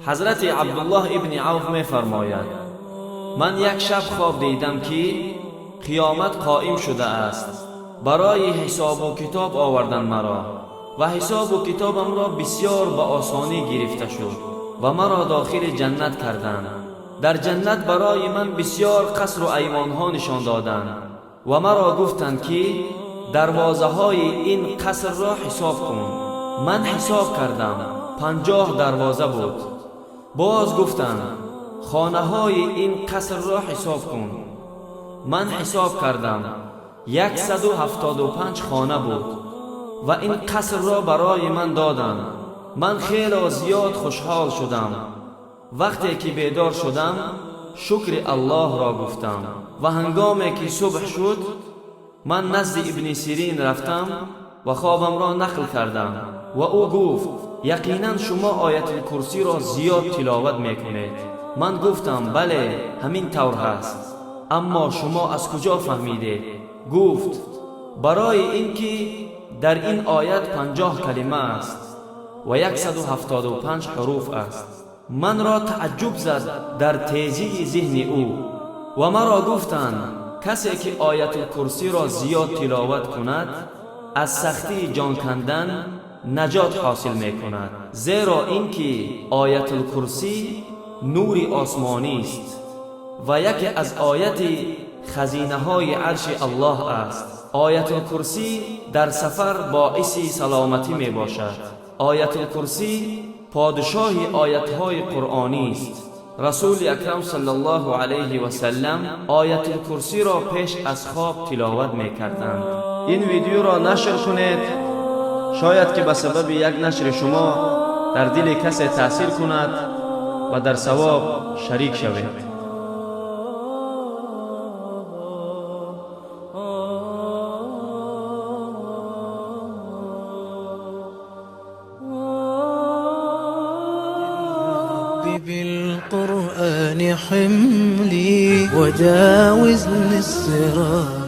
Ҳазрати Абдуллоҳ ибни Авф мефармояд: ман як шаб хоб дидам, ки қиёмат қоим шудааст. Барои ҳисобу китоб овардан маро ва ҳисобу китобамро бисёр ба осонӣ гирифта шуд ва маро дохили ҷаннат карданд. Дар ҷаннат барои ман бисёр қасру айвонҳо нишон доданд ва маро гуфтанд, ки дарвозаҳои ин қасрро ҳисоб кун. Ман ҳисоб кардам, 50 дарвоза буд. Боз гуфтанд: хонаҳои ин қасрро ҳисоб кун. Ман ҳисоб кардам, 175 хона буд ва ин қасрро барои ман доданд. Ман хело зиёд хушҳол шудам. Вақте ки бедор шудам, шукри Аллоҳро гуфтам ва ҳангоме ки субҳ шуд, ман назди Ибни Сирин рафтам ва хобамро нақл кардам ва ӯ гуфт: яқинан шумо Оятулкурсиро зиёд тиловат мекунед. Ман гуфтам: бале, ҳамин тавр ҳаст, аммо шумо аз куҷо фаҳмидед? Гуфт: барои ин ки дар ин оят 50 калима аст ва 175 ҳуруф аст. Манро тааҷҷуб зад дар тезии зиҳни ӯ ва маро гуфтанд: касе ки Оятулкурсиро зиёд тиловат кунад, аз сахтии ҷон кандан наҷот ҳосил мекунад, зеро ин ки Оятулкурсӣ нури осмонист ва яке аз ояти хазинаҳои арши Аллоҳ аст. Оятулкурсӣ дар сафар боиси саломатӣ мебошад. Оятулкурсӣ подшоҳи оятҳои қуръонист. Расули акрам саллаллоҳу алайҳи васаллам Оятулкурсиро пеш аз хоб тиловат мекарданд. Ин видеоро нашр кунед, шояд ки ба сабаби як нашри шумо дар дили касе таъсир кунад ва дар савоб шарик шавед. بالقرآن حملي وجاوز للصراط.